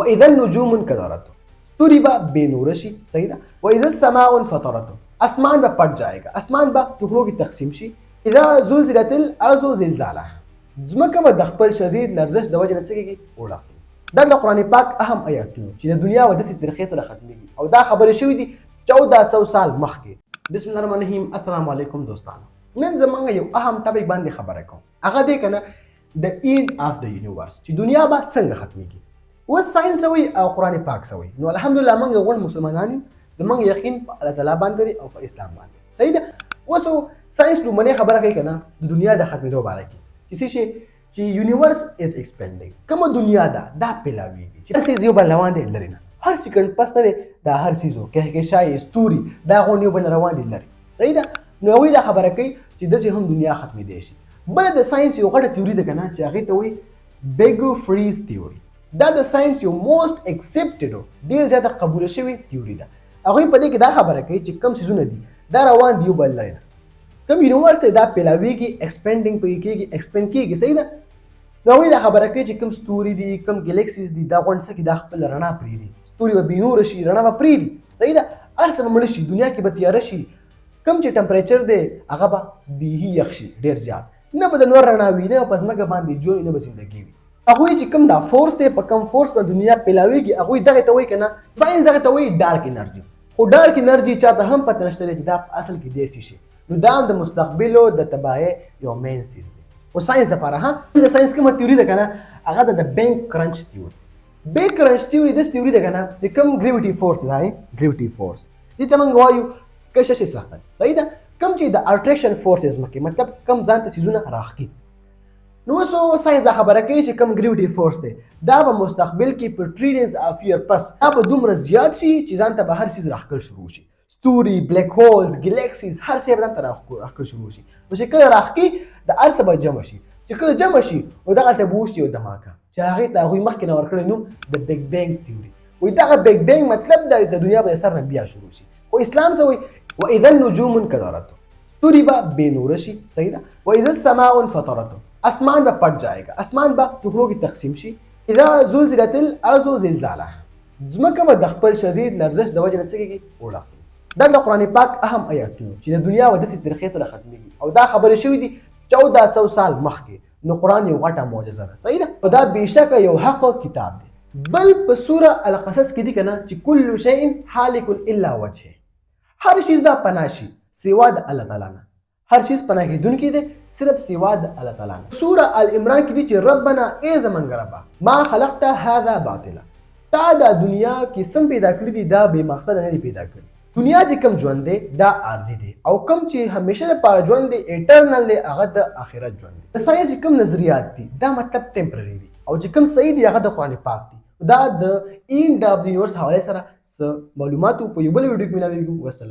واذا النجوم انكدرت، ستوري به بې نوره شي، صحیح ده. واذا السماء انفطرت، اسمان به پټ جایګا، اسمان به ټوکړو کې تقسیم شي. اذا زلزلت الارض زلزالها، ځمکه به د خپل شدید لرزش د وجې نه څه کېږي؟ وړاخلي. دا د قرآن پاک اهم آیاتونه چې د دنیا به داسې طریقې سره ختمېږي او دا خبرې شوې دي 1400 سال مخکې. بسم الله الرحمن الرحیم. السلام علیکم دوستانو، نن زمونږ یو اهم ټاپک باندې خبره کوم، هغه دی که نه د end of the universe، چې دنیا به څنګه ختمېږي. اوس ساينس وي او قرآن پاک سوی، نو الحمدلله موږ غونډ مسلمانان یو، زمونږ یقین په الله تعالی باندې دی او په اسلام باندې، صحیح ده. اوس ساينس لومړنۍ خبره کوي که نه د دنیا د ختمېدو باره کې، چې څه شي چې universe is expanding، کومه دنیا ده دا پیلاویږي، چې هر څیز یو بل روان دی لرې نه، هر سیکنډ پس نه دی دا هر څیز کهکشای ستوري دا غونډ یو بل روان دي لرې، صحیح ده. نو هغوی دا خبره کوي چې داسې هم دنیا ختمېدی شي. بله د ساينس یو غټه تیوري ده که نه چې هغې ته وایي big freeze theory. دا د ساينس یو موست اکسپټډ، ډېر زیاته قبوله شوې تیوري ده. هغوی په دې کې دا خبره کوي چې کوم څیزونه دي دا روان دي یو بل لرې نه، کوم universe دی دا پیلاویږي، expanding پکې کېږي، expand کېږي، صحیح ده. نو هغوی دا خبره کوي چې کوم ستوري دي، کوم galaxies دي، دا غونډ څه کې دا خپل رڼا پرېږدي، ستوري به بې نوره شي، رڼا به پرېږدي، صحیح ده. هر څه به مړه شي، دنیا کې به تیاره شي، کوم چې temperature دی هغه به بیخي یخ شي ډېر زیات، نه به د نور رڼا وي، نه په ځمکه باندې ژوند، نه به زندګي وي. هغوی چې کوم دا force دی، په کوم force به دنیا پیلاویږي، هغوی دغه ته وایي که نه، ساينس دغه ته وایي dark energy. خو dark energy چاته هم پته نشته چې دا په اصل کې دی څه شي. نو دا هم د مستقبل او د تباهۍ یو main څیز دی خو ساينس دپاره. ها، د ساينس کومه تیوري ده که نه هغه ده د big crunch theory. Big crunch theory داسې تیوري ده که نه چې کوم gravity force دی، gravity force دې ته موږ وایو کشش ثقل، صحیح ده. کوم چې د attraction force ځمکې، مطلب کوم ځان ته څیزونه راښکي. نو اوس ساينس دا خبره کوي چې کوم gravity force دی دا به مستقبل کې په trillions of year پس دا به دومره زیات شي چې ځان ته به هر څیز راښکل شروع شي، ستوري، black holes، galaxies، هر څه به ځان ته راښکل شروع شي. نو چې کله راښکي د هر څه به جمع شي، چې کله جمع شي نو دغلته به وشي یو دماکه چې هغې ته هغوی مخکې نه ورکړی نوم د big bang theory. وایي دغه big bang مطلب دا د دنیا به سر نه بیا شروع شي. خو اسلام څه وایي؟ واذا النجوم انكدرت، ستوري به بې نوره شي، صحیح ده. واذا السماء انفطرت، اسمان به پټ جایګا، اسمان به ټوکړو کې تقسیم شي. اذا زلزلت الارض زلزالها، ځمکه به د خپل شدید لرزش د وجې نه څه کېږي؟ وړاخلي. دا د قرآن پاک اهم آیاتونه چې د دنیا به داسې طریقې سره ختمېږي او دا خبرې شوې دي 1400 سال مخکې. نو قرآن یو غټه معجزه ده، صحیح ده. او دا بېشکه یو حق کتاب دی. بل په سوره القصص کې دي که نه چې کل شیء هالک الا وجهه، هر شیز به پناه شي سوا د الله تعالی نه، هر شیز پناه کېدونکی دی صرف سوا د الله تعالی نه. سوره ال عمران کې دي چې ربنا، ای زمونږ ربه، ما خلقت هذا باطلا، تا دا دنیا کې سم پیدا کړی دي دا بې مقصده نه دی پیدا کړی. دنیا چې کوم ژوند دی دا عارضي دی او کوم چې همیشه لپاره ژوند دی، eternal دی، هغه د آخرت ژوند دی. د ساينس چې کوم نظریات دي دا مطلب temporary دي او چې کوم صحیح دي هغه د قرآن پاک دي. دا د end of the universe حواله سره څه معلوماتو په یو بل ویډیو کې ملاویږو. والسلام.